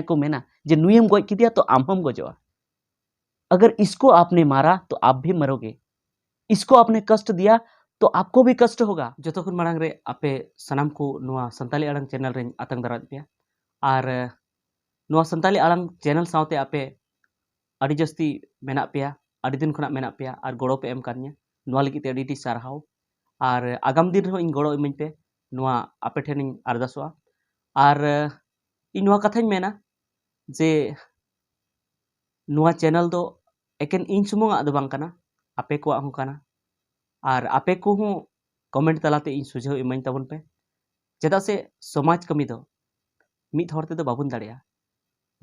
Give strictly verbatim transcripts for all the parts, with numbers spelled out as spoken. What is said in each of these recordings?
ᱠᱚ ᱢᱮᱱᱟ ᱡᱮ ᱱᱩᱭᱮᱢ ᱜᱚᱡ ᱠᱮᱫᱮᱭᱟ ᱛᱚ ᱟᱢ ᱦᱚᱸᱢ ᱜᱚᱡᱚᱜᱼᱟ᱾ अगर इसको आपने मारा तो आप भी मरोगे, इसको आपने कष्ट दिया तो आपको भी कष्ट होगा। ᱡᱚᱛᱚ ᱠᱷᱚᱱ ᱢᱟᱲᱟᱝ ᱨᱮ ᱟᱯᱮ ᱥᱟᱱᱟᱢ ᱠᱚ ᱱᱚᱣᱟ ᱥᱟᱱᱛᱟᱞᱤ ᱟᱲᱟᱝ ᱪᱮᱱᱮᱞ ᱨᱮᱧ ᱟᱛᱟᱝ ᱫᱟᱨᱟᱢᱮᱫ ᱯᱮᱭᱟ᱾ ᱟᱨ ᱱᱚᱣᱟ ᱥᱟᱱᱛᱟᱞᱤ ᱟᱲᱟᱝ ᱪᱮᱱᱮᱞ ᱥᱟᱶᱛᱮ ᱟᱯᱮ ᱟᱹᱰᱤ ᱡᱟᱹᱥᱛᱤ ᱢᱮᱱᱟᱜ ᱯᱮᱭᱟ, ᱟᱹᱰᱤ ᱫᱤᱱ ᱠᱷᱚᱱᱟᱜ ᱢᱮᱱᱟᱜ ᱯᱮᱭᱟ ᱟᱨ ᱜᱚᱲᱚ ᱯᱮ ᱮᱢ ᱠᱟᱫᱤᱧᱟ, ᱱᱚᱣᱟ ᱞᱟᱹᱜᱤᱫ ᱛᱮ ᱟᱹᱰᱤ ᱟᱹᱰᱤ ᱥᱟᱨᱦᱟᱣ᱾ ᱟᱨ ᱟᱜᱟᱢ ᱫᱤᱱ ᱨᱮᱦᱚᱸ ᱤᱧ ᱜᱚᱲᱚ ᱤᱢᱟᱹᱧ ᱯᱮ, ᱱᱚᱣᱟ ᱟᱯᱮ ᱴᱷᱮᱱᱤᱧ ᱟᱨᱫᱟᱥᱚᱜᱼᱟ᱾ ᱟᱨ ᱤᱧ ᱱᱚᱣᱟ ᱠᱟᱛᱷᱟᱧ ᱢᱮᱱᱟ ᱡᱮ ᱱᱚᱣᱟ ᱪᱮᱱᱮᱞ ᱫᱚ ᱮᱠᱮᱱ ᱤᱧ ᱥᱩᱢᱩᱝᱟᱜ ᱫᱚ ᱵᱟᱝ ᱠᱟᱱᱟ, ᱟᱯᱮ ᱠᱚᱣᱟᱜ ᱦᱚᱸ ᱠᱟᱱᱟ᱾ ᱟᱨ ᱟᱯᱮ ᱠᱚᱦᱚᱸ ᱠᱚᱢᱮᱱᱴ ᱛᱟᱞᱟᱛᱮ ᱤᱧ ᱥᱩᱡᱷᱟᱹᱣ ᱤᱢᱟᱹᱧ ᱛᱟᱵᱚᱱ ᱯᱮ, ᱪᱮᱫᱟᱜ ᱥᱮ ᱥᱚᱢᱟᱡᱽ ᱠᱟᱹᱢᱤ ᱫᱚ ᱢᱤᱫ ᱦᱚᱲ ᱛᱮᱫᱚ ᱵᱟᱵᱚᱱ ᱫᱟᱲᱮᱭᱟᱜᱼᱟ᱾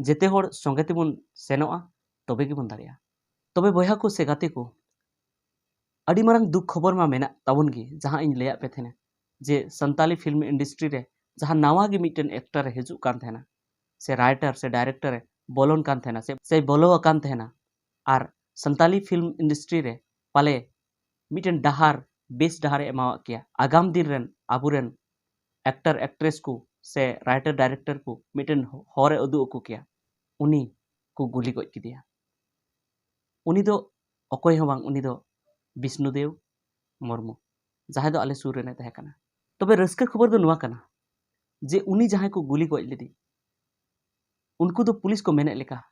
ᱡᱮᱛᱮ ᱦᱚᱲ ᱥᱚᱸᱜᱮ ᱛᱮᱵᱚᱱ ᱥᱮᱱᱚᱜᱼᱟ, ᱛᱚᱵᱮ ᱜᱮᱵᱚᱱ ᱫᱟᱲᱮᱭᱟᱜᱼᱟ᱾ ᱛᱚᱵᱮ ᱵᱚᱭᱦᱟ ᱠᱚ ᱥᱮ ᱜᱟᱛᱮ ᱠᱚ, ᱟᱹᱰᱤ ᱢᱟᱨᱟᱝ ᱫᱩᱠ ᱠᱷᱚᱵᱚᱨ ᱢᱟ ᱢᱮᱱᱟᱜ ᱛᱟᱵᱚᱱ ᱜᱮ, ᱡᱟᱦᱟᱸ ᱤᱧ ᱞᱟᱹᱭᱟᱫ ᱯᱮ ᱛᱟᱦᱮᱱᱟ ᱡᱮ ᱥᱟᱱᱛᱟᱞᱤ ᱯᱷᱤᱞᱢ ᱤᱱᱰᱟᱥᱴᱨᱤ ᱨᱮ ᱡᱟᱦᱟᱸ ᱱᱟᱣᱟ ᱜᱮ ᱢᱤᱫᱴᱮᱱ ᱮᱠᱴᱟᱨ ᱮ ᱦᱤᱡᱩᱜ ᱠᱟᱱ ᱛᱟᱦᱮᱱᱟ, ᱥᱮ ᱨᱟᱭᱴᱟᱨ ᱥᱮ ᱰᱟᱭᱨᱮᱠᱴᱚᱨ ᱮ ᱵᱚᱞᱚᱱ ᱠᱟᱱ ᱛᱟᱦᱮᱱᱟ, ᱥᱮ ᱥᱮᱭ ᱵᱚᱞᱚ ᱟᱠᱟᱱ ᱛᱟᱦᱮᱱᱟ, ᱟᱨ ᱥᱟᱱᱛᱟᱞᱤ ᱯᱷᱤᱞᱢ ᱤᱱᱰᱟᱥᱴᱨᱤ ᱨᱮ ᱯᱟᱞᱮ ᱢᱤᱫᱴᱮᱱ ᱰᱟᱦᱟᱨ, ᱵᱮᱥ ᱰᱟᱦᱟᱨ ᱮ ᱮᱢᱟᱣᱟᱫ ᱠᱮᱭᱟ, ᱟᱜᱟᱢ ᱫᱤᱱ ᱨᱮᱱ ᱟᱵᱚᱨᱮᱱ ᱮᱠᱴᱟᱨ ᱮᱠᱴᱨᱮᱥ ᱠᱚ ᱥᱮ ᱨᱟᱭᱴᱟᱨ ᱰᱟᱭᱨᱮᱠᱴᱚᱨ ᱠᱚ ᱢᱤᱫᱴᱮᱱ ᱦᱚᱨ ᱮ ᱩᱫᱩᱜ ᱟᱠᱚ ᱠᱮᱭᱟ, ᱩᱱᱤ ᱠᱚ ᱜᱩᱞᱤ ᱜᱚᱡ ᱠᱮᱫᱮᱭᱟ᱾ ᱩᱱᱤ ᱫᱚ ᱚᱠᱚᱭ ᱦᱚᱸ ᱵᱟᱝ, ᱩᱱᱤ ᱫᱚ ᱵᱤᱥᱱᱩᱫᱮᱣ ᱢᱩᱨᱢᱩ, ᱡᱟᱦᱟᱸᱭ ᱫᱚ ᱟᱞᱮ ᱥᱩᱨ ᱨᱮᱱᱮ ᱛᱟᱦᱮᱸ ᱠᱟᱱᱟ᱾ ᱛᱚᱵᱮ ᱨᱟᱹᱥᱠᱟᱹ ᱠᱷᱚᱵᱚᱨ ᱫᱚ ᱱᱚᱣᱟ ᱠᱟᱱᱟ ᱡᱮ ᱩᱱᱤ ᱡᱟᱦᱟᱸᱭ ᱠᱚ ᱜᱩᱞᱤ ᱜᱚᱡ ᱞᱮᱫᱮ, ᱩᱱᱠᱩ ᱫᱚ ᱯᱩᱞᱤᱥ ᱠᱚ ᱢᱮᱱᱮᱫ ᱞᱮᱠᱟ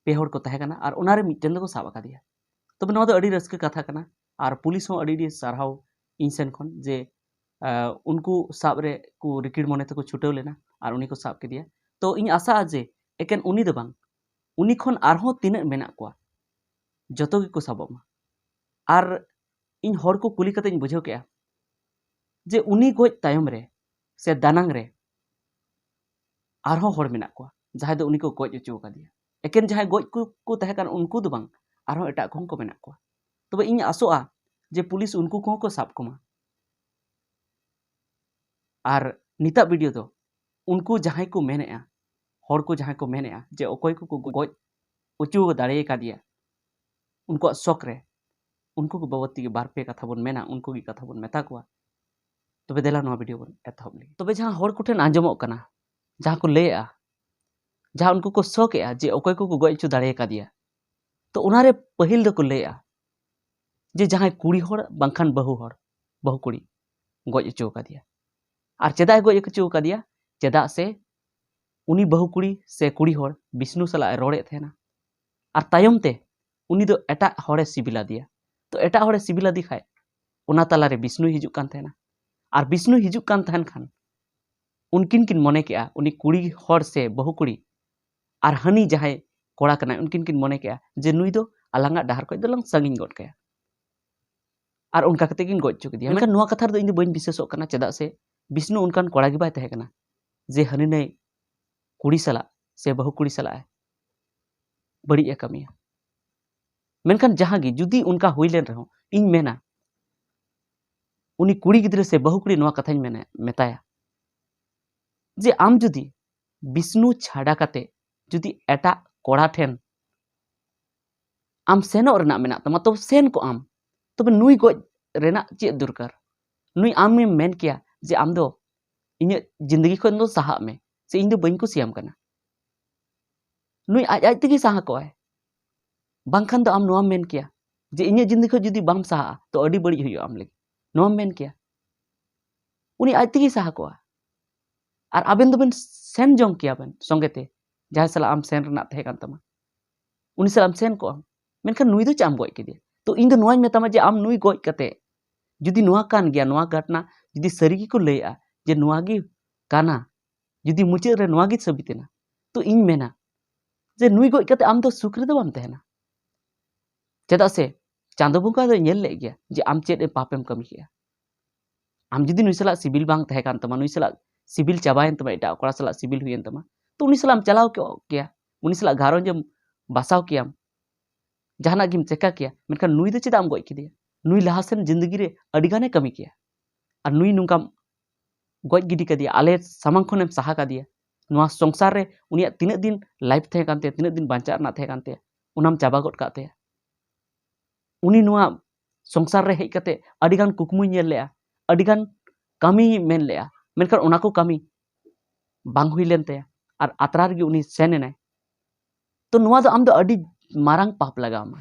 ᱯᱮ ᱦᱚᱲ ᱠᱚ ᱛᱟᱦᱮᱸ ᱠᱟᱱᱟ ᱟᱨ ᱚᱱᱟᱨᱮ ᱢᱤᱫᱴᱮᱱ ᱫᱚᱠᱚ ᱥᱟᱵ ᱟᱠᱟᱫᱮᱭᱟ᱾ ᱛᱚᱵᱮ ᱱᱚᱣᱟ ᱫᱚ ᱟᱹᱰᱤ ᱨᱟᱹᱥᱠᱟᱹ ᱠᱟᱛᱷᱟ ᱠᱟᱱᱟ ᱟᱨ ᱯᱩᱞᱤᱥ ᱦᱚᱸ ᱟᱹᱰᱤ ᱟᱹᱰᱤ ᱥᱟᱨᱦᱟᱣ ᱤᱧ ᱥᱮᱱ ᱠᱷᱚᱱ ᱡᱮ, ᱟᱸ, ᱩᱱᱠᱩ ᱥᱟᱵ ᱨᱮ ᱠᱚ ᱨᱤᱠᱤᱲ ᱢᱚᱱᱮ ᱛᱮᱠᱚ ᱪᱷᱩᱴᱟᱹᱣ ᱞᱮᱱᱟ ᱟᱨ ᱩᱱᱤ ᱠᱚ ᱥᱟᱵ ᱠᱮᱫᱮᱭᱟ᱾ ᱛᱚ ᱤᱧ ᱟᱥᱟᱜᱼᱟ ᱡᱮ ᱮᱠᱮᱱ ᱩᱱᱤ ᱫᱚ ᱵᱟᱝ, ᱩᱱᱤ ᱠᱷᱚᱱ ᱟᱨᱦᱚᱸ ᱛᱤᱱᱟᱹᱜ ᱢᱮᱱᱟᱜ ᱠᱚᱣᱟ, ᱡᱚᱛᱚ ᱜᱮᱠᱚ ᱥᱟᱵᱚᱜ ᱢᱟ᱾ ᱟᱨ ᱤᱧ ᱦᱚᱲ ᱠᱚ ᱠᱩᱞᱤ ᱠᱟᱛᱮᱧ ᱵᱩᱡᱷᱟᱹᱣ ᱠᱮᱜᱼᱟ ᱡᱮ ᱩᱱᱤ ᱜᱚᱡ ᱛᱟᱭᱚᱢ ᱨᱮ ᱥᱮ ᱫᱟᱱᱟᱝ ᱨᱮ ᱟᱨᱦᱚᱸ ᱦᱚᱲ ᱢᱮᱱᱟᱜ ᱠᱚᱣᱟ ᱡᱟᱦᱟᱸᱭ ᱫᱚ ᱩᱱᱤ ᱠᱚ ᱜᱚᱡ ᱦᱚᱪᱚ ᱟᱠᱟᱫᱮᱭᱟ᱾ ᱮᱠᱮᱱ ᱡᱟᱦᱟᱸᱭ ᱜᱚᱡ ᱠᱚ, ᱠᱚ ᱛᱟᱦᱮᱸ ᱠᱟᱱᱟ ᱩᱱᱠᱩ ᱫᱚ ᱵᱟᱝ, ᱟᱨᱦᱚᱸ ᱮᱴᱟᱜ ᱠᱚᱦᱚᱸ ᱠᱚ ᱢᱮᱱᱟᱜ ᱠᱚᱣᱟ᱾ ᱛᱚᱵᱮ ᱤᱧ ᱟᱥᱚᱜᱼᱟ ᱡᱮ ᱯᱩᱞᱤᱥ ᱩᱱᱠᱩ ᱠᱚᱦᱚᱸ ᱠᱚ ᱥᱟᱵ ᱠᱚᱢᱟ᱾ ᱟᱨ ᱱᱤᱛᱟᱜ ᱵᱷᱤᱰᱤᱭᱳ ᱫᱚ ᱩᱱᱠᱩ ᱡᱟᱦᱟᱸᱭ ᱠᱚ ᱢᱮᱱᱮᱜᱼᱟ, ᱦᱚᱲ ᱠᱚ ᱡᱟᱦᱟᱸᱭ ᱠᱚ ᱢᱮᱱᱮᱜᱼᱟ ᱡᱮ ᱚᱠᱚᱭ ᱠᱚᱠᱚ ᱜᱚᱡ ᱦᱚᱪᱚ ᱫᱟᱲᱮ ᱟᱠᱟᱫᱮᱭᱟ, ᱩᱱᱠᱩᱣᱟᱜ ᱥᱚᱠ ᱨᱮ, ᱩᱱᱠᱩ ᱠᱚ ᱵᱟᱵᱚᱫ ᱛᱮᱜᱮ ᱵᱟᱨ ᱯᱮ ᱠᱟᱛᱷᱟ ᱵᱚᱱ ᱢᱮᱱᱟ, ᱩᱱᱠᱩ ᱜᱮ ᱠᱟᱛᱷᱟ ᱵᱚᱱ ᱢᱮᱛᱟ ᱠᱚᱣᱟ᱾ ᱛᱚᱵᱮ ᱫᱮᱞᱟ ᱱᱚᱣᱟ ᱵᱷᱤᱰᱤᱭᱳ ᱵᱚᱱ ᱮᱛᱚᱦᱚᱵ ᱞᱮᱜᱮ᱾ ᱛᱚᱵᱮ ᱡᱟᱦᱟᱸ ᱦᱚᱲ ᱠᱚᱴᱷᱮᱱ ᱟᱸᱡᱚᱢᱚᱜ ᱠᱟᱱᱟ, ᱡᱟᱦᱟᱸ ᱠᱚ ᱞᱟᱹᱭᱮᱜᱼᱟ ᱡᱟᱦᱟᱸ ᱩᱱᱠᱩ ᱠᱚ ᱥᱚᱠ ᱮᱜᱼᱟ ᱡᱮ ᱚᱠᱚᱭ ᱠᱚᱠᱚ ᱜᱚᱡ ᱦᱚᱪᱚ ᱫᱟᱲᱮ ᱟᱠᱟᱫᱮᱭᱟ᱾ ᱛᱚ ᱚᱱᱟᱨᱮ ᱯᱟᱹᱦᱤᱞ ᱫᱚᱠᱚ ᱞᱟᱹᱭᱟ ᱡᱮ ᱡᱟᱦᱟᱸᱭ ᱠᱩᱲᱤ ᱦᱚᱲ ᱵᱟᱝᱠᱷᱟᱱ ᱵᱟᱹᱦᱩ ᱦᱚᱲ, ᱵᱟᱹᱦᱩ ᱠᱩᱲᱤ ᱜᱚᱡ ᱦᱚᱪᱚ ᱟᱠᱟᱫᱮᱭᱟ᱾ ᱟᱨ ᱪᱮᱫᱟᱜ ᱮ ᱜᱚᱡ ᱦᱚᱪᱚ ᱟᱠᱟᱫᱮᱭᱟ? ᱪᱮᱫᱟᱜ ᱥᱮ ᱩᱱᱤ ᱵᱟᱹᱦᱩ ᱠᱩᱲᱤ ᱥᱮ ᱠᱩᱲᱤ ᱦᱚᱲ ᱵᱤᱥᱱᱩ ᱥᱟᱞᱟᱜ ᱮ ᱨᱚᱲᱮᱫ ᱛᱟᱦᱮᱱᱟ, ᱟᱨ ᱛᱟᱭᱚᱢ ᱛᱮ ᱩᱱᱤ ᱫᱚ ᱮᱴᱟᱜ ᱦᱚᱲᱮ ᱥᱤᱵᱤᱞ ᱟᱫᱮᱭᱟ᱾ ᱛᱚ ᱮᱴᱟᱜ ᱦᱚᱲᱮ ᱥᱤᱵᱤᱞ ᱟᱫᱮ ᱠᱷᱟᱡ, ᱚᱱᱟ ᱛᱟᱞᱟᱨᱮ ᱵᱤᱥᱱᱩᱭ ᱦᱤᱡᱩᱜ ᱠᱟᱱ ᱛᱟᱦᱮᱱᱟ᱾ ᱟᱨ ᱵᱤᱥᱱᱩᱭ ᱦᱤᱡᱩᱜ ᱠᱟᱱ ᱛᱟᱦᱮᱱ ᱠᱷᱟᱱ, ᱩᱱᱠᱤᱱ ᱠᱤᱱ ᱢᱚᱱᱮ ᱠᱮᱜᱼᱟ, ᱩᱱᱤ ᱠᱩᱲᱤ ᱦᱚᱲ ᱥᱮ ᱵᱟᱹᱦᱩ ᱠᱩᱲᱤ ᱟᱨ ᱦᱟᱹᱱᱤ ᱡᱟᱦᱟᱸᱭ ᱠᱚᱲᱟ ᱠᱟᱱᱟᱭ, ᱩᱱᱠᱤᱱ ᱠᱤᱱ ᱢᱚᱱᱮ ᱠᱮᱜᱼᱟ ᱡᱮ ᱱᱩᱭ ᱫᱚ ᱟᱞᱟᱝᱟᱜ ᱰᱟᱦᱟᱨ ᱠᱷᱚᱡ ᱫᱚᱞᱟᱝ ᱥᱟᱺᱜᱤᱧ ᱜᱚᱫ ᱠᱟᱭᱟ᱾ ᱟᱨ ᱚᱱᱠᱟ ᱠᱟᱛᱮ ᱠᱤᱱ ᱜᱚᱡ ᱦᱚᱪᱚ ᱠᱮᱫᱮᱭᱟ᱾ ᱢᱮᱱᱠᱷᱟᱱ ᱱᱚᱣᱟ ᱠᱟᱛᱷᱟ ᱨᱮᱫᱚ ᱤᱧ ᱫᱚ ᱵᱟᱹᱧ ᱵᱤᱥᱥᱟᱹᱥᱚᱜ ᱠᱟᱱᱟ, ᱪᱮᱫᱟᱜ ᱥᱮ ᱵᱤᱥᱱᱩ ᱚᱱᱠᱟᱱ ᱠᱚᱲᱟ ᱜᱮ ᱵᱟᱭ ᱛᱟᱦᱮᱸ ᱠᱟᱱᱟ ᱡᱮ ᱦᱟᱹᱱᱤ ᱱᱟᱹᱭ ᱠᱩᱲᱤ ᱥᱟᱞᱟᱜ ᱥᱮ ᱵᱟᱹᱦᱩ ᱠᱩᱲᱤ ᱥᱟᱞᱟᱜ ᱮ ᱵᱟᱹᱲᱤᱡ ᱮ ᱠᱟᱹᱢᱤᱭᱟ᱾ ᱢᱮᱱᱠᱷᱟᱱ ᱡᱟᱦᱟᱸ ᱜᱮ ᱡᱩᱫᱤ ᱚᱱᱠᱟ ᱦᱩᱭ ᱞᱮᱱ ᱨᱮᱦᱚᱸ, ᱤᱧ ᱢᱮᱱᱟ ᱩᱱᱤ ᱠᱩᱲᱤ ᱜᱤᱫᱽᱨᱟᱹ ᱥᱮ ᱵᱟᱹᱦᱩ ᱠᱩᱲᱤ ᱱᱚᱣᱟ ᱠᱟᱛᱷᱟᱧ ᱢᱮᱱᱟ, ᱢᱮᱛᱟᱭᱟ ᱡᱮ ᱟᱢ ᱡᱩᱫᱤ ᱵᱤᱥᱱᱩ ᱪᱷᱟᱰᱟ ᱠᱟᱛᱮ ᱡᱩᱫᱤ ᱮᱴᱟᱜ ᱠᱚᱲᱟ ᱴᱷᱮᱱ ᱟᱢ ᱥᱮᱱᱚᱜ ᱨᱮᱱᱟᱜ ᱢᱮᱱᱟᱜ ᱛᱟᱢᱟ, ᱛᱚᱵᱮ ᱥᱮᱱ ᱠᱚᱜ ᱟᱢ᱾ ᱛᱚᱵᱮ ᱱᱩᱭ ᱜᱚᱡ ᱨᱮᱱᱟᱜ ᱪᱮᱫ ᱫᱚᱨᱠᱟᱨ? ᱱᱩᱭ ᱟᱢᱮᱢ ᱢᱮᱱ ᱠᱮᱭᱟ ᱡᱮ ᱟᱢ ᱫᱚ ᱤᱧᱟᱹᱜ ᱡᱤᱱᱫᱮᱜᱤ ᱠᱷᱚᱱ ᱫᱚ ᱥᱟᱦᱟᱜ ᱢᱮ, ᱥᱮ ᱤᱧ ᱫᱚ ᱵᱟᱹᱧ ᱠᱩᱥᱤᱭᱟᱢ ᱠᱟᱱᱟ᱾ ᱱᱩᱭ ᱟᱡ ᱟᱡ ᱛᱮᱜᱮ ᱥᱟᱦᱟ ᱠᱚᱜᱼᱟᱭ᱾ ᱵᱟᱝᱠᱷᱟᱱ ᱫᱚ ᱟᱢ ᱱᱚᱣᱟᱢ ᱢᱮᱱ ᱠᱮᱭᱟ ᱡᱮ ᱤᱧᱟᱹᱜ ᱡᱤᱱᱫᱮᱜᱤ ᱠᱷᱚᱱ ᱡᱩᱫᱤ ᱵᱟᱢ ᱥᱟᱦᱟᱜᱼᱟ, ᱛᱚ ᱟᱹᱰᱤ ᱵᱟᱹᱲᱤᱡ ᱦᱩᱭᱩᱜᱼᱟ ᱟᱢ ᱞᱟᱹᱜᱤᱫ, ᱱᱚᱣᱟᱢ ᱢᱮᱱ ᱠᱮᱭᱟ᱾ ᱩᱱᱤ ᱟᱡ ᱛᱮᱜᱮ ᱥᱟᱦᱟ ᱠᱚᱜᱼᱟ᱾ ᱟᱨ ᱟᱵᱮᱱ ᱫᱚᱵᱮᱱ ᱥᱮᱱ ᱡᱚᱝ ᱠᱮᱭᱟ ᱵᱮᱱ ᱥᱚᱸᱜᱮ ᱛᱮ, ᱡᱟᱦᱟᱸᱭ ᱥᱟᱞᱟᱜ ᱟᱢ ᱥᱮᱱ ᱨᱮᱱᱟᱜ ᱛᱟᱦᱮᱸ ᱠᱟᱱ ᱛᱟᱢᱟ, ᱩᱱᱤ ᱥᱟᱞᱟᱜ ᱮᱢ ᱥᱮᱱ ᱠᱚᱜᱼᱟ᱾ ᱢᱮᱱᱠᱷᱟᱱ ᱱᱩᱭ ᱫᱚ ᱪᱮᱫ ᱮᱢ ᱜᱚᱡ ᱠᱮᱫᱮᱭᱟ? ᱛᱚ ᱤᱧ ᱫᱚ ᱱᱚᱣᱟᱧ ᱢᱮᱛᱟᱢᱟ ᱡᱮ ᱟᱢ ᱱᱩᱭ ᱜᱚᱡ ᱠᱟᱛᱮ, ᱡᱩᱫᱤ ᱱᱚᱣᱟ ᱠᱟᱱ ᱜᱮᱭᱟ, ᱱᱚᱣᱟ ᱜᱷᱚᱴᱱᱟ ᱡᱩᱫᱤ ᱥᱟᱹᱨᱤ ᱜᱮᱠᱚ ᱞᱟᱹᱭᱮᱜᱼᱟ ᱡᱮ ᱱᱚᱣᱟ ᱜᱮ ᱠᱟᱱᱟ, ᱡᱩᱫᱤ ᱢᱩᱪᱟᱹᱫ ᱨᱮ ᱱᱚᱣᱟ ᱜᱮ ᱥᱟᱹᱵᱤᱛ ᱮᱱᱟ, ᱛᱚ ᱤᱧ ᱢᱮᱱᱟ ᱡᱮ ᱱᱩᱭ ᱜᱚᱡ ᱠᱟᱛᱮ ᱟᱢ ᱫᱚ ᱥᱩᱠ ᱨᱮᱫᱚ ᱵᱟᱢ ᱛᱟᱦᱮᱱᱟ᱾ ᱪᱮᱫᱟᱜ ᱥᱮ ᱪᱟᱸᱫᱚ ᱵᱚᱸᱜᱟ ᱫᱚᱭ ᱧᱮᱞ ᱞᱮᱫ ᱜᱮᱭᱟ ᱡᱮ ᱟᱢ ᱪᱮᱫ ᱮ ᱯᱟᱯᱮᱢ ᱠᱟᱹᱢᱤ ᱠᱮᱜᱼᱟ᱾ ᱟᱢ ᱡᱩᱫᱤ ᱱᱩᱭ ᱥᱟᱞᱟᱜ ᱥᱤᱵᱤᱞ ᱵᱟᱝ ᱛᱟᱦᱮᱸ ᱠᱟᱱ ᱛᱟᱢᱟ, ᱱᱩᱭ ᱥᱟᱞᱟᱜ ᱥᱤᱵᱤᱞ ᱪᱟᱵᱟᱭᱮᱱ ᱛᱟᱢᱟ, ᱮᱴᱟᱜ ᱠᱚᱲᱟ ᱥᱟᱞᱟᱜ ᱥᱤᱵᱤᱞ ᱦᱩᱭᱮᱱ ᱛᱟᱢᱟ, ᱛᱚ ᱩᱱᱤ ᱥᱟᱞᱟᱜ ᱮᱢ ᱪᱟᱞᱟᱣ ᱠᱚᱜ ᱠᱮᱭᱟ, ᱩᱱᱤ ᱥᱟᱞᱟᱜ ᱜᱷᱟᱨᱚᱸᱡᱽ ᱮᱢ ᱵᱟᱥᱟᱣ ᱠᱮᱭᱟᱢ, ᱡᱟᱦᱟᱱᱟᱜ ᱜᱮᱢ ᱪᱮᱠᱟ ᱠᱮᱭᱟ, ᱢᱮᱱᱠᱷᱟᱱ ᱱᱩᱭ ᱫᱚ ᱪᱮᱫᱟᱜ ᱮᱢ ᱜᱚᱡ ᱠᱮᱫᱮᱭᱟ? ᱱᱩᱭ ᱞᱟᱦᱟ ᱥᱮᱱ ᱡᱤᱱᱫᱮᱜᱤ ᱨᱮ ᱟᱹᱰᱤ ᱜᱟᱱᱮ ᱠᱟᱹᱢᱤ ᱠᱮᱭᱟ, ᱟᱨ ᱱᱩᱭ ᱱᱚᱝᱠᱟᱢ ᱜᱚᱡ ᱜᱤᱰᱤ ᱠᱟᱫᱮᱭᱟ, ᱟᱞᱮ ᱥᱟᱢᱟᱝ ᱠᱷᱚᱱᱮᱢ ᱥᱟᱦᱟ ᱠᱟᱫᱮᱭᱟ᱾ ᱱᱚᱣᱟ ᱥᱚᱝᱥᱟᱨ ᱨᱮ ᱩᱱᱤᱭᱟᱜ ᱛᱤᱱᱟᱹᱜ ᱫᱤᱱ life ᱛᱟᱦᱮᱸ ᱠᱟᱱ ᱛᱟᱭᱟ, ᱛᱤᱱᱟᱹᱜ ᱫᱤᱱ ᱵᱟᱧᱪᱟᱜ ᱨᱮᱱᱟᱜ ᱛᱟᱦᱮᱸ ᱠᱟᱱ ᱛᱟᱭᱟ, ᱚᱱᱟᱢ ᱪᱟᱵᱟ ᱜᱚᱫ ᱠᱟᱜ ᱛᱟᱭᱟ᱾ ᱩᱱᱤ ᱱᱚᱣᱟ ᱥᱚᱝᱥᱟᱨ ᱨᱮ ᱦᱮᱡ ᱠᱟᱛᱮ ᱟᱹᱰᱤᱜᱟᱱ ᱠᱩᱠᱢᱩᱭ ᱧᱮᱞ ᱞᱮᱜᱼᱟ, ᱟᱹᱰᱤᱜᱟᱱ ᱠᱟᱹᱢᱤᱭ ᱢᱮᱱ ᱞᱮᱜᱼᱟ, ᱢᱮᱱᱠᱷᱟᱱ ᱚᱱᱟ ᱠᱚ ᱠᱟᱹᱢᱤ ᱵᱟᱝ ᱦᱩᱭ ᱞᱮᱱ ᱛᱟᱭᱟ᱾ ᱟᱨ ᱟᱛᱨᱟ ᱨᱮᱜᱮ ᱩᱱᱤ ᱥᱮᱱ ᱮᱱᱟᱭ, ᱛᱚ ᱱᱚᱣᱟ ᱫᱚ ᱟᱢ ᱫᱚ ᱟᱹᱰᱤ ᱢᱟᱨᱟᱝ ᱯᱟᱯ ᱞᱟᱜᱟᱣ ᱟᱢᱟ᱾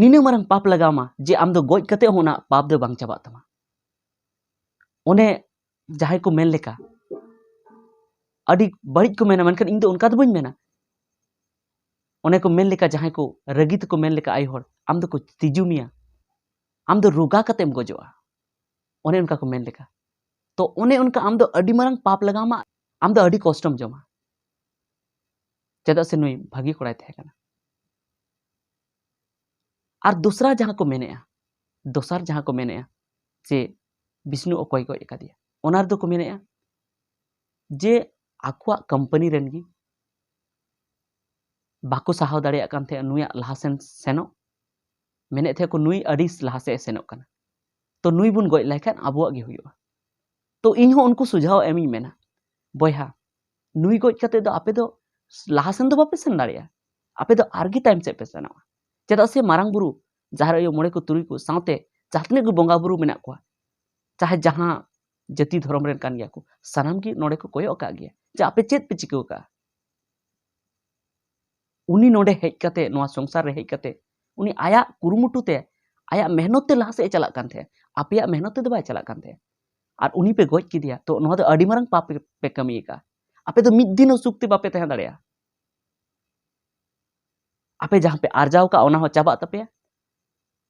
ᱱᱤᱱᱟᱹᱜ ᱢᱟᱨᱟᱝ ᱯᱟᱯ ᱞᱟᱜᱟᱣ ᱟᱢᱟ ᱡᱮ ᱟᱢ ᱫᱚ ᱜᱚᱡ ᱠᱟᱛᱮ ᱦᱚᱸ ᱚᱱᱟ ᱯᱟᱯ ᱫᱚ ᱵᱟᱝ ᱪᱟᱵᱟᱜ ᱛᱟᱢᱟ᱾ ᱚᱱᱮ ᱡᱟᱦᱟᱸᱭ ᱠᱚ ᱢᱮᱱ ᱞᱮᱠᱟ, ᱟᱹᱰᱤ ᱵᱟᱹᱲᱤᱡ ᱠᱚ ᱢᱮᱱᱟ, ᱢᱮᱱᱠᱷᱟᱱ ᱤᱧ ᱫᱚ ᱚᱱᱠᱟ ᱫᱚ ᱵᱟᱹᱧ ᱢᱮᱱᱟ᱾ ᱚᱱᱮ ᱠᱚ ᱢᱮᱱ ᱞᱮᱠᱟ, ᱡᱟᱦᱟᱸᱭ ᱠᱚ ᱨᱟᱹᱜᱤ ᱛᱮᱠᱚ ᱢᱮᱱ ᱞᱮᱠᱟ, ᱟᱭᱳ ᱦᱚᱲ, ᱟᱢ ᱫᱚᱠᱚ ᱛᱤᱡᱩ ᱢᱮᱭᱟ, ᱟᱢ ᱫᱚ ᱨᱳᱜᱟ ᱠᱟᱛᱮᱢ ᱜᱚᱡᱚᱜᱼᱟ, ᱚᱱᱮ ᱚᱱᱠᱟ ᱠᱚ ᱢᱮᱱ ᱞᱮᱠᱟ᱾ ᱛᱚ ᱚᱱᱮ ᱚᱱᱠᱟ ᱟᱢ ᱫᱚ ᱟᱹᱰᱤ ᱢᱟᱨᱟᱝ ᱯᱟᱯ ᱞᱟᱜᱟᱣ ᱟᱢᱟ, ᱟᱢ ᱫᱚ ᱟᱹᱰᱤ ᱠᱚᱥᱴᱚᱢ ᱡᱚᱢᱟ᱾ ᱪᱮᱫᱟᱜ ᱥᱮ ᱱᱩᱭ ᱵᱷᱟᱹᱜᱤ ᱠᱚᱲᱟᱭ ᱛᱟᱦᱮᱸ ᱠᱟᱱᱟ᱾ ᱟᱨ ᱫᱚᱥᱨᱟ ᱡᱟᱦᱟᱸ ᱠᱚ ᱢᱮᱱᱮᱜᱼᱟ, ᱫᱚᱥᱟᱨ ᱡᱟᱦᱟᱸ ᱠᱚ ᱢᱮᱱᱮᱜᱼᱟ ᱡᱮ ᱵᱤᱥᱱᱩ ᱚᱠᱚᱭ ᱜᱚᱡ ᱟᱠᱟᱫᱮᱭᱟ, ᱚᱱᱟ ᱨᱮᱫᱚ ᱠᱚ ᱢᱮᱱᱮᱜᱼᱟ ᱡᱮ ᱟᱠᱚᱣᱟᱜ ᱠᱳᱢᱯᱟᱱᱤ ᱨᱮᱱ ᱜᱮ ᱵᱟᱠᱚ ᱥᱟᱦᱟᱣ ᱫᱟᱲᱮᱭᱟᱜ ᱠᱟᱱ ᱛᱟᱦᱮᱸᱜᱼᱟ ᱱᱩᱭᱟᱜ ᱞᱟᱦᱟ ᱥᱮᱱ ᱥᱮᱱᱚᱜ, ᱢᱮᱱᱮᱫ ᱛᱟᱦᱮᱸ ᱠᱚ ᱱᱩᱭ ᱟᱹᱰᱤ ᱞᱟᱦᱟ ᱥᱮᱫ ᱮ ᱥᱮᱱᱚᱜ ᱠᱟᱱᱟ, ᱛᱚ ᱱᱩᱭ ᱵᱚᱱ ᱜᱚᱡ ᱞᱮᱠᱷᱟᱱ ᱟᱵᱚᱣᱟᱜ ᱜᱮ ᱦᱩᱭᱩᱜᱼᱟ᱾ ᱛᱚ ᱤᱧ ᱦᱚᱸ ᱩᱱᱠᱩ ᱥᱩᱡᱷᱟᱣ ᱮᱢᱤᱧ ᱢᱮᱱᱟ, ᱵᱚᱭᱦᱟ, ᱱᱩᱭ ᱜᱚᱡ ᱠᱟᱛᱮ ᱫᱚ ᱟᱯᱮ ᱫᱚ ᱞᱟᱦᱟ ᱥᱮᱱ ᱫᱚ ᱵᱟᱯᱮ ᱥᱮᱱ ᱫᱟᱲᱮᱭᱟᱜᱼᱟ, ᱟᱯᱮ ᱫᱚ ᱟᱨᱜᱮ ᱛᱟᱭᱚᱢ ᱥᱮᱫ ᱯᱮ ᱥᱮᱱᱚᱜᱼᱟ᱾ ᱪᱮᱫᱟᱜ ᱥᱮ ᱢᱟᱨᱟᱝ ᱵᱩᱨᱩ, ᱡᱟᱦᱮᱨ ᱟᱭᱳ, ᱢᱚᱬᱮ ᱠᱚ ᱛᱩᱨᱩᱭ ᱠᱚ ᱥᱟᱶᱛᱮ ᱡᱟᱦᱟᱸ ᱛᱤᱱᱟᱹᱜ ᱜᱮ ᱵᱚᱸᱜᱟ ᱵᱩᱨᱩ ᱢᱮᱱᱟᱜ ᱠᱚᱣᱟ, ᱪᱟᱦᱮ ᱡᱟᱦᱟᱸ ᱡᱟᱹᱛᱤ ᱫᱷᱚᱨᱚᱢ ᱨᱮᱱ ᱠᱟᱱ ᱜᱮᱭᱟ ᱠᱚ, ᱥᱟᱱᱟᱢ ᱜᱮ ᱱᱚᱰᱮ ᱠᱚ ᱠᱚᱭᱚᱜ ᱟᱠᱟᱫ ᱜᱮᱭᱟ ᱡᱮ ᱟᱯᱮ ᱪᱮᱫ ᱯᱮ ᱪᱤᱠᱟᱹ ᱟᱠᱟᱫᱼᱟ᱾ ᱩᱱᱤ ᱱᱚᱰᱮ ᱦᱮᱡ ᱠᱟᱛᱮ, ᱱᱚᱣᱟ ᱥᱚᱝᱥᱟᱨ ᱨᱮ ᱦᱮᱡ ᱠᱟᱛᱮ, ᱩᱱᱤ ᱟᱭᱟᱜ ᱠᱩᱨᱩᱢᱩᱴᱩ ᱛᱮ, ᱟᱭᱟᱜ ᱢᱮᱦᱱᱚᱛ ᱛᱮ ᱞᱟᱦᱟ ᱥᱮᱫ ᱮ ᱪᱟᱞᱟᱜ ᱠᱟᱱ ᱛᱟᱦᱮᱸᱫ, ᱟᱯᱮᱭᱟᱜ ᱢᱮᱦᱱᱚᱛ ᱛᱮᱫᱚ ᱵᱟᱭ ᱪᱟᱞᱟᱜ ᱠᱟᱱ ᱛᱟᱦᱮᱸᱫ᱾ ᱟᱨ ᱩᱱᱤ ᱯᱮ ᱜᱚᱡ ᱠᱮᱫᱮᱭᱟ, ᱛᱚ ᱱᱚᱣᱟ ᱫᱚ ᱟᱹᱰᱤ ᱢᱟᱨᱟᱝ ᱯᱟᱯ ᱯᱮ, ᱯᱮ ᱠᱟᱹᱢᱤ ᱟᱠᱟᱫᱼᱟ᱾ ᱟᱯᱮ ᱫᱚ ᱢᱤᱫ ᱫᱤᱱ ᱦᱚᱸ ᱥᱩᱠ ᱛᱮ ᱵᱟᱯᱮ ᱛᱟᱦᱮᱸ ᱫᱟᱲᱮᱭᱟᱜᱼᱟ᱾ ᱟᱯᱮ ᱡᱟᱦᱟᱸ ᱯᱮ ᱟᱨᱡᱟᱣ ᱠᱟᱜᱼᱟ, ᱚᱱᱟ ᱦᱚᱸ ᱪᱟᱵᱟᱜ ᱛᱟᱯᱮᱭᱟ᱾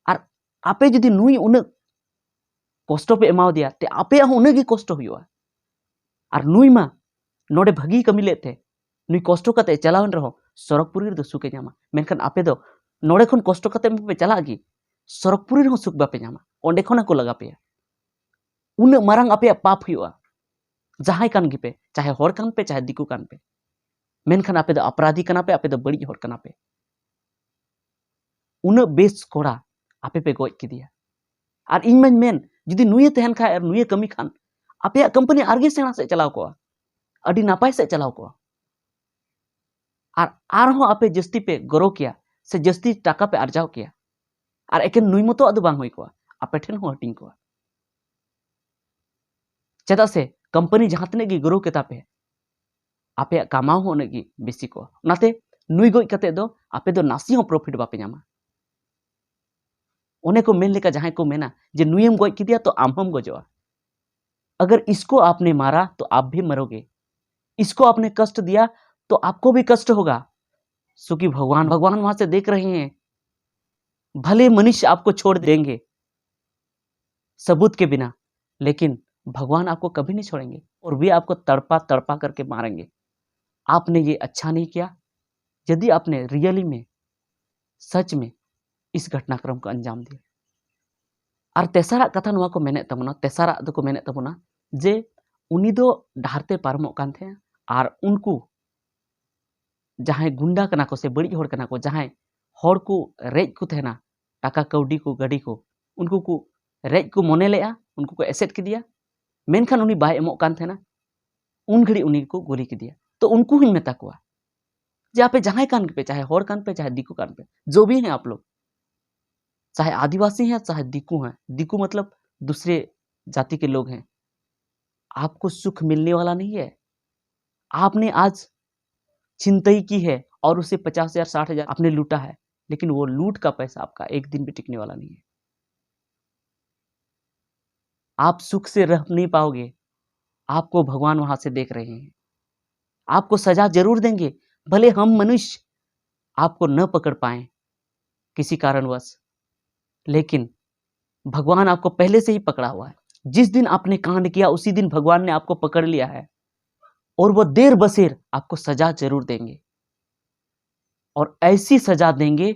ᱟᱨ ᱟᱯᱮ ᱡᱩᱫᱤ ᱱᱩᱭ ᱩᱱᱟᱹᱜ ᱠᱚᱥᱴᱚ ᱯᱮ ᱮᱢᱟᱣᱟᱫᱮᱭᱟ, ᱛᱮ ᱟᱯᱮᱭᱟᱜ ᱦᱚᱸ ᱩᱱᱟᱹᱜ ᱜᱮ ᱠᱚᱥᱴᱚ ᱦᱩᱭᱩᱜᱼᱟ᱾ ᱟᱨ ᱱᱩᱭ ᱢᱟ ᱱᱚᱰᱮ ᱵᱷᱟᱹᱜᱤ ᱠᱟᱹᱢᱤ ᱞᱮᱫ ᱛᱮ, ᱱᱩᱭ ᱠᱚᱥᱴᱚ ᱠᱟᱛᱮ ᱪᱟᱞᱟᱣᱮᱱ ᱨᱮᱦᱚᱸ ᱥᱚᱨᱚᱜᱽᱯᱩᱨᱤ ᱨᱮᱫᱚ ᱥᱩᱠᱮ ᱧᱟᱢᱟ, ᱢᱮᱱᱠᱷᱟᱱ ᱟᱯᱮ ᱫᱚ ᱱᱚᱰᱮ ᱠᱷᱚᱱ ᱠᱚᱥᱴᱚ ᱠᱟᱛᱮ ᱯᱮ ᱪᱟᱞᱟᱜ ᱜᱮ, ᱥᱚᱨᱚᱜᱽᱯᱩᱨᱤ ᱨᱮᱦᱚᱸ ᱥᱩᱠ ᱵᱟᱯᱮ ᱧᱟᱢᱟ, ᱚᱸᱰᱮ ᱠᱷᱚᱱ ᱦᱚᱸᱠᱚ ᱞᱟᱜᱟ ᱯᱮᱭᱟ᱾ ᱩᱱᱟᱹᱜ ᱢᱟᱨᱟᱝ ᱟᱯᱮᱭᱟᱜ ᱯᱟᱯ ᱦᱩᱭᱩᱜᱼᱟ᱾ ᱡᱟᱦᱟᱸᱭ ᱠᱟᱱ ᱜᱮᱯᱮ, ᱪᱟᱦᱮ ᱦᱚᱲ ᱠᱟᱱ ᱯᱮ, ᱪᱟᱦᱮ ᱫᱤᱠᱩ ᱠᱟᱱ ᱯᱮ, ᱢᱮᱱᱠᱷᱟᱱ ᱟᱯᱮ ᱫᱚ ᱟᱯᱨᱟᱫᱷᱤ ᱠᱟᱱᱟ ᱯᱮ, ᱟᱯᱮ ᱫᱚ ᱵᱟᱹᱲᱤᱡ ᱦᱚᱲ ᱠᱟᱱᱟ ᱯᱮ᱾ ᱩᱱᱟᱹᱜ ᱵᱮᱥ ᱠᱚᱲᱟ ᱟᱯᱮ ᱯᱮ ᱜᱚᱡ ᱠᱮᱫᱮᱭᱟ᱾ ᱟᱨ ᱤᱧ ᱢᱟᱧ ᱢᱮᱱ, ᱡᱩᱫᱤ ᱱᱩᱭᱮ ᱛᱟᱦᱮᱱ ᱠᱷᱟᱱ ᱟᱨ ᱱᱩᱭᱮ ᱠᱟᱹᱢᱤ ᱠᱷᱟᱱ, ᱟᱯᱮᱭᱟᱜ ᱠᱳᱢᱯᱟᱱᱤ ᱟᱨᱜᱮ ᱥᱮᱬᱟ ᱥᱮᱫ ᱪᱟᱞᱟᱣ ᱠᱚᱜᱼᱟ, ᱟᱹᱰᱤ ᱱᱟᱯᱟᱭ ᱥᱮᱫ ᱪᱟᱞᱟᱣ ᱠᱚᱜᱼᱟ᱾ ᱟᱨ ᱟᱨᱦᱚᱸ ᱟᱯᱮ ᱡᱟᱹᱥᱛᱤ ᱯᱮ ᱜᱨᱳ ᱠᱮᱭᱟ, ᱥᱮ ᱡᱟᱹᱥᱛᱤ ᱴᱟᱠᱟ ᱯᱮ ᱟᱨᱡᱟᱣ ᱠᱮᱭᱟ᱾ ᱟᱨ ᱮᱠᱮᱱ ᱱᱩᱭ ᱢᱚᱛᱚᱣᱟᱜ ᱫᱚ ᱵᱟᱝ ᱦᱩᱭ ᱠᱚᱜᱼᱟ, ᱟᱯᱮ ᱴᱷᱮᱱ ᱦᱚᱸ ᱦᱟᱹᱴᱤᱧ ᱠᱚᱜᱼᱟ᱾ ᱪᱮᱫᱟᱜ ᱥᱮ ᱠᱳᱢᱯᱟᱱᱤ ᱡᱟᱦᱟᱸ ᱛᱤᱱᱟᱹᱜ ᱜᱮ ᱜᱨᱳ ᱠᱮᱛᱟ ᱯᱮ, ᱟᱯᱮᱭᱟᱜ ᱠᱟᱢᱟᱣ ᱦᱚᱸ ᱩᱱᱟᱹᱜ ᱜᱮ ᱵᱮᱥᱤ ᱠᱚᱜᱼᱟ᱾ ᱚᱱᱟᱛᱮ ᱱᱩᱭ ᱜᱚᱡ ᱠᱟᱛᱮ ᱫᱚ ᱟᱯᱮ ᱫᱚ ᱱᱟᱥᱮ ᱦᱚᱸ ᱯᱨᱚᱯᱷᱤᱴ ᱵᱟᱯᱮ ᱧᱟᱢᱟ᱾ ᱚᱱᱮ ᱠᱚ ᱢᱮᱱ ᱞᱮᱠᱟ, ᱡᱟᱦᱟᱸᱭ ᱠᱚ ᱢᱮᱱᱟ ᱡᱮ ᱱᱩᱭᱮᱢ ᱜᱚᱡ ᱠᱮᱫᱮᱭᱟ ᱛᱚ ᱟᱢ ᱦᱚᱸᱢ ᱜᱚᱡᱚᱜᱼᱟ। अगर इसको आपने मारा तो आप भी मरोगे, इसको आपने कष्ट दिया तो आपको भी कष्ट होगा। क्योंकि भगवान, भगवान वहां से देख रहे हैं। भले मनुष्य आपको छोड़ देंगे सबूत के बिना, लेकिन भगवान आपको कभी नहीं छोड़ेंगे और वे आपको तड़पा तड़पा करके मारेंगे। आपने ये अच्छा नहीं किया। यदि आपने रियली में, सच में इस घटनाक्रम को अंजाम दिया। ᱟᱨ ᱛᱮᱥᱟᱨᱟᱜ ᱠᱟᱛᱷᱟ ᱱᱚᱣᱟ ᱠᱚ ᱢᱮᱱᱮᱫ ᱛᱟᱵᱚᱱᱟ, ᱛᱮᱥᱟᱨᱟᱜ ᱫᱚᱠᱚ ᱢᱮᱱᱮᱫ ᱛᱟᱵᱚᱱᱟ ᱡᱮ ᱩᱱᱤ ᱫᱚ ᱰᱟᱦᱟᱨ ᱛᱮ ᱯᱟᱨᱚᱢᱚᱜ ᱠᱟᱱ ᱛᱟᱦᱮᱸᱜᱼᱟ ᱟᱨ ᱩᱱᱠᱩ ᱡᱟᱦᱟᱸᱭ ᱜᱩᱱᱰᱟ ᱠᱟᱱᱟ ᱠᱚ ᱥᱮ ᱵᱟᱹᱲᱤᱡ ᱦᱚᱲ ᱠᱟᱱᱟ ᱠᱚ, ᱡᱟᱦᱟᱸᱭ ᱦᱚᱲ ᱠᱚ ᱨᱮᱡ ᱠᱚ ᱛᱟᱦᱮᱱᱟ, ᱴᱟᱠᱟ ᱠᱟᱹᱣᱰᱤ ᱠᱚ, ᱜᱟᱹᱰᱤ ᱠᱚ, ᱩᱱᱠᱩ ᱠᱚ ᱨᱮᱡ ᱠᱚ ᱢᱚᱱᱮ ᱞᱮᱫᱼᱟ, ᱩᱱᱠᱩ ᱠᱚ ᱮᱥᱮᱫ ᱠᱮᱫᱮᱭᱟ, ᱢᱮᱱᱠᱷᱟᱱ ᱩᱱᱤ ᱵᱟᱭ ᱮᱢᱚᱜ ᱠᱟᱱ ᱛᱟᱦᱮᱱᱟ᱾ ᱩᱱ ᱜᱷᱟᱹᱲᱤᱡ ᱩᱱᱤ ᱠᱚ ᱜᱩᱞᱤ ᱠᱮᱫᱮᱭᱟ᱾ ᱛᱚ ᱩᱱᱠᱩ ᱦᱚᱸᱧ ᱢᱮᱛᱟ ᱠᱚᱣᱟ ᱡᱮ ᱟᱯᱮ ᱡᱟᱦᱟᱸᱭ ᱠᱟᱱ ᱜᱮᱯᱮ, ᱪᱟᱦᱮ ᱦᱚᱲ ᱠᱟᱱ ᱯᱮ, ᱪᱟᱦᱮ ᱫᱤᱠᱩ ᱠᱟᱱ ᱯᱮ, जो भी हैं आप लोग, चाहे आदिवासी हैं चाहे दीकू हैं, दीकू मतलब दूसरे जाति के लोग हैं, आपको सुख मिलने वाला नहीं है। आपने आज छिनतई की है और उसे पचास हजार, साठ हजार आपने लूटा है, लेकिन वो लूट का पैसा आपका एक दिन भी टिकने वाला नहीं है। आप सुख से रह नहीं पाओगे। आपको भगवान वहां से देख रहे हैं, आपको सजा जरूर देंगे। भले हम मनुष्य आपको न पकड़ पाए किसी कारणवश, लेकिन भगवान आपको पहले से ही पकड़ा हुआ है। जिस दिन आपने कांड किया उसी दिन भगवान ने आपको पकड़ लिया है और वो देर बसेर आपको सजा जरूर देंगे, और ऐसी सजा देंगे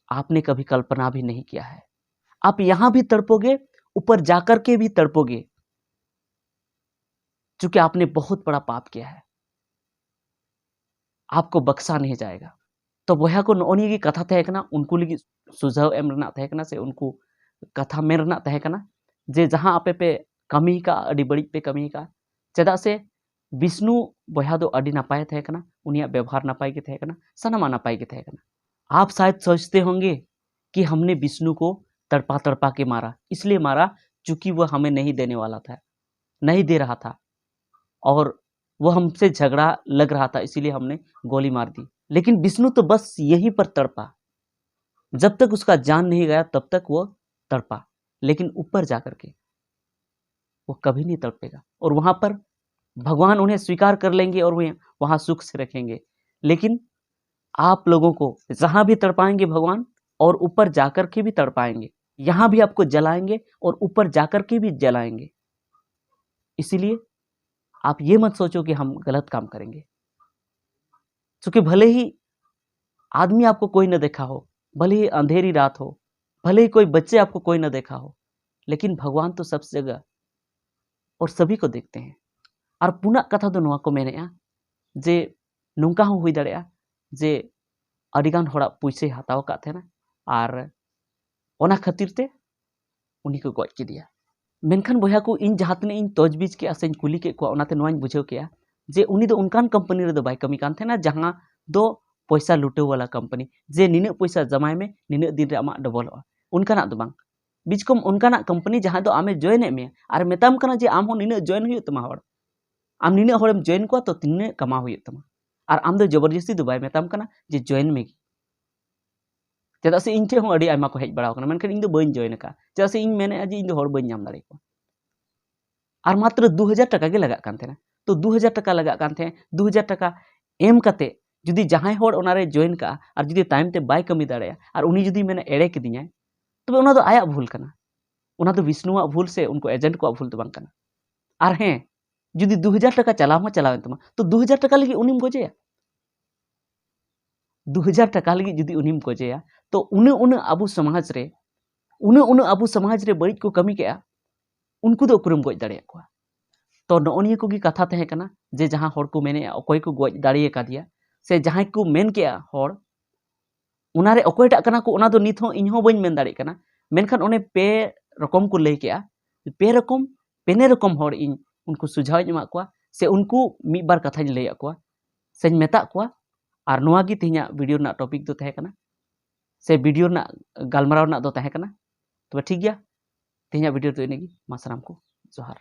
आपने कभी कल्पना भी नहीं किया है। आप यहां भी तड़पोगे, ऊपर जाकर के भी तड़पोगे, क्योंकि आपने बहुत बड़ा पाप किया है। आपको बख्शा नहीं जाएगा। ᱛᱚ ᱵᱚᱭᱦᱟ ᱠᱚ, ᱱᱚᱜᱼᱚ ᱱᱤᱭᱟᱹ ᱜᱮ ᱠᱟᱛᱷᱟ ᱛᱟᱦᱮᱸ ᱠᱟᱱᱟ, ᱩᱱᱠᱩ ᱞᱟᱹᱜᱤᱫ ᱥᱩᱡᱷᱟᱹᱣ ᱮᱢ ᱨᱮᱱᱟᱜ ᱛᱟᱦᱮᱸ ᱠᱟᱱᱟ, ᱥᱮ ᱩᱱᱠᱩ ᱠᱟᱛᱷᱟ ᱢᱮᱱ ᱨᱮᱱᱟᱜ ᱛᱟᱦᱮᱸ ᱠᱟᱱᱟ ᱡᱮ ᱡᱟᱦᱟᱸ ᱟᱯᱮ ᱯᱮ ᱠᱟᱹᱢᱤ ᱠᱟᱜᱼᱟ, ᱟᱹᱰᱤ ᱵᱟᱹᱲᱤᱡ ᱯᱮ ᱠᱟᱹᱢᱤ ᱠᱟᱜᱼᱟ᱾ ᱪᱮᱫᱟᱜ ᱥᱮ ᱵᱤᱥᱱᱩ ᱵᱚᱭᱦᱟ ᱫᱚ ᱟᱹᱰᱤ ᱱᱟᱯᱟᱭ ᱛᱟᱦᱮᱸ ᱠᱟᱱᱟ, ᱩᱱᱤᱭᱟᱜ ᱵᱮᱵᱚᱦᱟᱨ ᱱᱟᱯᱟᱭ ᱜᱮ ᱛᱟᱦᱮᱸ ᱠᱟᱱᱟ, ᱥᱟᱱᱟᱢᱟᱜ ᱱᱟᱯᱟᱭ ᱜᱮ ᱛᱟᱦᱮᱸ ᱠᱟᱱᱟ᱾ आप शायद सोचते होंगे कि हमने विष्णु को तड़पा तड़पा के मारा, इसलिए मारा क्योंकि वह हमें नहीं देने वाला था, नहीं दे रहा था। और वो हमसे झगड़ा लग रहा था, इसीलिए हमने गोली मार दी। लेकिन विष्णु तो बस यहीं पर तड़पा, जब तक उसका जान नहीं गया तब तक वो तड़पा, लेकिन ऊपर जाकर के वो कभी नहीं तड़पेगा। और वहां पर भगवान उन्हें स्वीकार कर लेंगे और वे वहां सुख से रखेंगे। लेकिन आप लोगों को जहां भी तड़पाएंगे भगवान, और ऊपर जाकर के भी तड़पाएंगे, यहां भी आपको जलाएंगे और ऊपर जाकर के भी जलाएंगे। इसीलिए आप ये मत सोचो कि हम गलत काम करेंगे, क्योंकि भले ही आदमी आपको कोई न देखा हो, भले ही अंधेरी रात हो, भले ही कोई बच्चे आपको कोई न देखा हो, लेकिन भगवान तो सब जगह और सभी को देखते हैं। ᱟᱨ ᱯᱩᱱᱟᱜ ᱠᱟᱛᱷᱟ ᱫᱚ ᱱᱚᱣᱟ ᱠᱚ ᱢᱮᱱᱮᱜᱼᱟ ᱡᱮ ᱱᱚᱝᱠᱟ ᱦᱚᱸ ᱦᱩᱭ ᱫᱟᱲᱮᱭᱟᱜᱼᱟ ᱡᱮ ᱟᱹᱰᱤᱜᱟᱱ ᱦᱚᱲᱟᱜ ᱯᱩᱭᱥᱟᱹᱭ ᱦᱟᱛᱟᱣ ᱟᱠᱟᱫ ᱛᱟᱦᱮᱱᱟ ᱟᱨ ᱚᱱᱟ ᱠᱷᱟᱹᱛᱤᱨ ᱛᱮ ᱩᱱᱤ ᱠᱚ ᱜᱚᱡ ᱠᱮᱫᱮᱭᱟ᱾ ᱢᱮᱱᱠᱷᱟᱱ ᱵᱚᱭᱦᱟ ᱠᱚ, ᱤᱧ ᱡᱟᱦᱟᱸ ᱛᱤᱱᱟᱹᱜ ᱤᱧ ᱛᱚᱡᱽᱵᱤᱡᱽ ᱠᱮᱜᱼᱟ ᱥᱮᱧ ᱠᱩᱞᱤ ᱠᱮᱫ ᱠᱚᱣᱟ, ᱚᱱᱟᱛᱮ ᱱᱚᱣᱟᱧ ᱵᱩᱡᱷᱟᱹᱣ ᱠᱮᱜᱼᱟ ᱡᱮ ᱩᱱᱤ ᱫᱚ ᱚᱱᱠᱟᱱ ᱠᱳᱢᱯᱟᱱᱤ ᱨᱮᱫᱚ ᱵᱟᱭ ᱠᱟᱹᱢᱤ ᱠᱟᱱ ᱛᱟᱦᱮᱱᱟ ᱡᱟᱦᱟᱸ ᱫᱚ ᱯᱚᱭᱥᱟ ᱞᱩᱴᱟᱹᱣ ᱣᱟᱞᱟ ᱠᱳᱢᱯᱟᱱᱤ, ᱡᱮ ᱱᱤᱱᱟᱹᱜ ᱯᱚᱭᱥᱟ ᱡᱟᱢᱟᱭ ᱢᱮ, ᱱᱤᱱᱟᱹᱜ ᱫᱤᱱ ᱨᱮ ᱟᱢᱟᱜ ᱰᱚᱵᱚᱞᱚᱜᱼᱟ, ᱚᱱᱠᱟᱱᱟᱜ ᱫᱚ ᱵᱟᱝ᱾ ᱵᱤᱪᱠᱚᱢ ᱚᱱᱠᱟᱱᱟᱜ ᱠᱳᱢᱯᱟᱱᱤ ᱡᱟᱦᱟᱸ ᱫᱚ ᱟᱢᱮ ᱡᱚᱭᱮᱱ ᱮᱫ ᱢᱮᱭᱟ ᱟᱨ ᱢᱮᱛᱟᱢ ᱠᱟᱱᱟ ᱡᱮ ᱟᱢ ᱦᱚᱸ ᱱᱤᱱᱟᱹᱜ ᱡᱚᱭᱮᱱ ᱦᱩᱭᱩᱜ ᱛᱟᱢᱟ ᱦᱚᱲ, ᱟᱢ ᱱᱤᱱᱟᱹᱜ ᱦᱚᱲᱮᱢ ᱡᱚᱭᱮᱱ ᱠᱚᱣᱟ ᱛᱚ ᱛᱤᱱᱟᱹᱜ ᱠᱟᱢᱟᱣ ᱦᱩᱭᱩᱜ ᱛᱟᱢᱟ, ᱟᱨ ᱟᱢ ᱫᱚ ᱡᱚᱵᱚᱨᱡᱚᱥᱛᱤ ᱫᱚ ᱵᱟᱭ ᱢᱮᱛᱟᱢ ᱠᱟᱱᱟ ᱡᱮ ᱡᱚᱭᱮᱱ ᱢᱮ᱾ ᱪᱮᱫᱟᱜ ᱥᱮ ᱤᱧ ᱴᱷᱮᱱ ᱦᱚᱸ ᱟᱹᱰᱤ ᱟᱭᱢᱟ ᱠᱚ ᱦᱮᱡ ᱵᱟᱲᱟ ᱟᱠᱟᱱᱟ, ᱢᱮᱱᱠᱷᱟᱱ ᱤᱧ ᱫᱚ ᱵᱟᱹᱧ ᱡᱚᱭᱮᱱ ᱟᱠᱟᱫᱼᱟ᱾ ᱪᱮᱫᱟᱜ ᱥᱮ ᱤᱧ ᱢᱮᱱᱮᱫᱼᱟ ᱡᱮ ᱤᱧ ᱫᱚ ᱦᱚᱲ ᱵᱟᱹᱧ ᱧᱟᱢ ᱫᱟᱲᱮᱭᱟᱠᱚᱣᱟ᱾ ᱟᱨ ᱢᱟᱛᱨᱚ ᱫᱩ ᱦᱟᱡᱟᱨ ᱴᱟᱠᱟ ᱜᱮ ᱞᱟᱜᱟᱜ ᱠᱟᱱ ᱛᱟᱦᱮᱱᱟ᱾ ᱛᱚ ᱫᱩ ᱦᱟᱡᱟᱨ ᱴᱟᱠᱟ ᱞᱟᱜᱟᱜ ᱠᱟᱱ ᱛᱟᱦᱮᱸᱫ, ᱫᱩ ᱦᱟᱡᱟᱨ ᱴᱟᱠᱟ ᱮᱢ ᱠᱟᱛᱮ ᱡᱩᱫᱤ ᱡᱟᱦᱟᱸᱭ ᱦᱚᱲ ᱚᱱᱟᱨᱮ ᱡᱚᱭᱮᱱ ᱠᱟᱜᱼᱟ ᱟᱨ ᱡᱩᱫᱤ ᱴᱟᱭᱤᱢ ᱛᱮ ᱵᱟᱭ ᱠᱟᱹᱢᱤ ᱫᱟᱲᱮᱭᱟᱜᱼᱟ ᱟᱨ ᱩᱱᱤ ᱡᱩᱫᱤ ᱢᱮᱱᱟ ᱮᱲᱮ ᱠᱤᱫᱤᱧᱟᱭ, ᱛᱚᱵᱮ ᱚᱱᱟ ᱫᱚ ᱟᱭᱟᱜ ᱵᱷᱩᱞ ᱠᱟᱱᱟ, ᱚᱱᱟ ᱫᱚ ᱵᱤᱥᱱᱩᱣᱟᱜ ᱵᱷᱩᱞ ᱥᱮ ᱩᱱᱠᱩ ᱮᱡᱮᱱᱴ ᱠᱚᱣᱟᱜ ᱵᱷᱩᱞ ᱫᱚ ᱵᱟᱝ ᱠᱟᱱᱟ᱾ ᱟᱨ ᱦᱮᱸ, ᱡᱩᱫᱤ ᱫᱩ ᱦᱟᱡᱟᱨ ᱴᱟᱠᱟ ᱪᱟᱞᱟᱣ ᱦᱚᱸ ᱪᱟᱞᱟᱣᱮᱱ ᱛᱟᱢᱟ, ᱛᱚ ᱫᱩ ᱦᱟᱡᱟᱨ ᱴᱟᱠᱟ ᱞᱟᱹᱜᱤᱫ ᱩᱱᱤᱢ ᱜᱚᱡᱮᱭᱟ? ᱫᱩ ᱦᱟᱡᱟᱨ ᱴᱟᱠᱟ ᱞᱟᱹᱜᱤᱫ ᱡᱩᱫᱤ ᱩᱱᱤᱢ ᱜᱚᱡᱮᱭᱟ, ᱛᱚ ᱩᱱᱟᱹᱜ ᱩᱱᱟᱹᱜ ᱟᱵᱚ ᱥᱚᱢᱟᱡᱽ ᱨᱮ, ᱩᱱᱟᱹᱜ ᱩᱱᱟᱹᱜ ᱟᱵᱚ ᱥᱚᱢᱟᱡᱽ ᱨᱮ ᱵᱟᱹᱲᱤᱡ ᱠᱚ ᱠᱟᱹᱢᱤ ᱠᱮᱜᱼᱟ, ᱩᱱᱠᱩ ᱫᱚ ᱩᱠᱩᱨᱮᱢ ᱜᱚᱡ ᱫᱟᱲᱮᱭᱟᱜ ᱠᱚᱣᱟ? ᱛᱚ ᱱᱚᱜᱼᱚ ᱱᱤᱭᱟᱹ ᱠᱚᱜᱮ ᱠᱟᱛᱷᱟ ᱛᱟᱦᱮᱸ ᱠᱟᱱᱟ ᱡᱮ ᱡᱟᱦᱟᱸ ᱦᱚᱲ ᱠᱚ ᱢᱮᱱᱮᱜᱼᱟ ᱚᱠᱚᱭ ᱠᱚ ᱜᱚᱡ ᱫᱟᱲᱮ ᱟᱠᱟᱫᱮᱭᱟ, ᱥᱮ ᱡᱟᱦᱟᱸᱭ ᱠᱚ ᱢᱮᱱ ᱠᱮᱜᱼᱟ ᱦᱚᱲ, ᱚᱱᱟᱨᱮ ᱚᱠᱚᱭᱴᱟᱜ ᱠᱟᱱᱟ ᱠᱚ ᱚᱱᱟ ᱫᱚ ᱱᱤᱛ ᱦᱚᱸ ᱤᱧ ᱦᱚᱸ ᱵᱟᱹᱧ ᱢᱮᱱ ᱫᱟᱲᱮᱭᱟᱜ ᱠᱟᱱᱟ᱾ ᱢᱮᱱᱠᱷᱟᱱ ᱚᱱᱮ ᱯᱮ ᱨᱚᱠᱚᱢ ᱠᱚ ᱞᱟᱹᱭ ᱠᱮᱜᱼᱟ, ᱯᱮ ᱨᱚᱠᱚᱢ, ᱯᱮᱱᱮ ᱨᱚᱠᱚᱢ ᱦᱚᱲ ᱤᱧ ᱩᱱᱠᱩ ᱥᱩᱡᱷᱟᱣ ᱤᱧ ᱮᱢᱟᱜ ᱠᱚᱣᱟ, ᱥᱮ ᱩᱱᱠᱩ ᱢᱤᱫ ᱵᱟᱨ ᱠᱟᱛᱷᱟᱧ ᱞᱟᱹᱭᱟᱫ ᱠᱚᱣᱟ, ᱥᱮᱧ ᱢᱮᱛᱟᱜ ᱠᱚᱣᱟ᱾ ᱟᱨ ᱱᱚᱣᱟ ᱜᱮ ᱛᱮᱦᱮᱧᱟᱜ ᱵᱷᱤᱰᱤᱭᱳ ᱨᱮᱱᱟᱜ ᱴᱚᱯᱤᱠ ᱫᱚ ᱛᱟᱦᱮᱸ ᱠᱟᱱᱟ, ᱥᱮ ᱵᱷᱤᱰᱤᱭᱳ ᱨᱮᱱᱟᱜ ᱜᱟᱞᱢᱟᱨᱟᱣ ᱨᱮᱱᱟᱜ ᱫᱚ ᱛᱟᱦᱮᱸ ᱠᱟᱱᱟ᱾ ᱛᱚᱵᱮ ᱴᱷᱤᱠ ᱜᱮᱭᱟ, ᱛᱮᱦᱮᱧᱟᱜ ᱵᱷᱤᱰᱤᱭᱳ ᱫᱚ ᱤᱱᱟᱹᱜᱮ᱾ ᱢᱟ ᱥᱟᱱᱟᱢ ᱠᱚ ᱡᱚᱦᱟᱨ᱾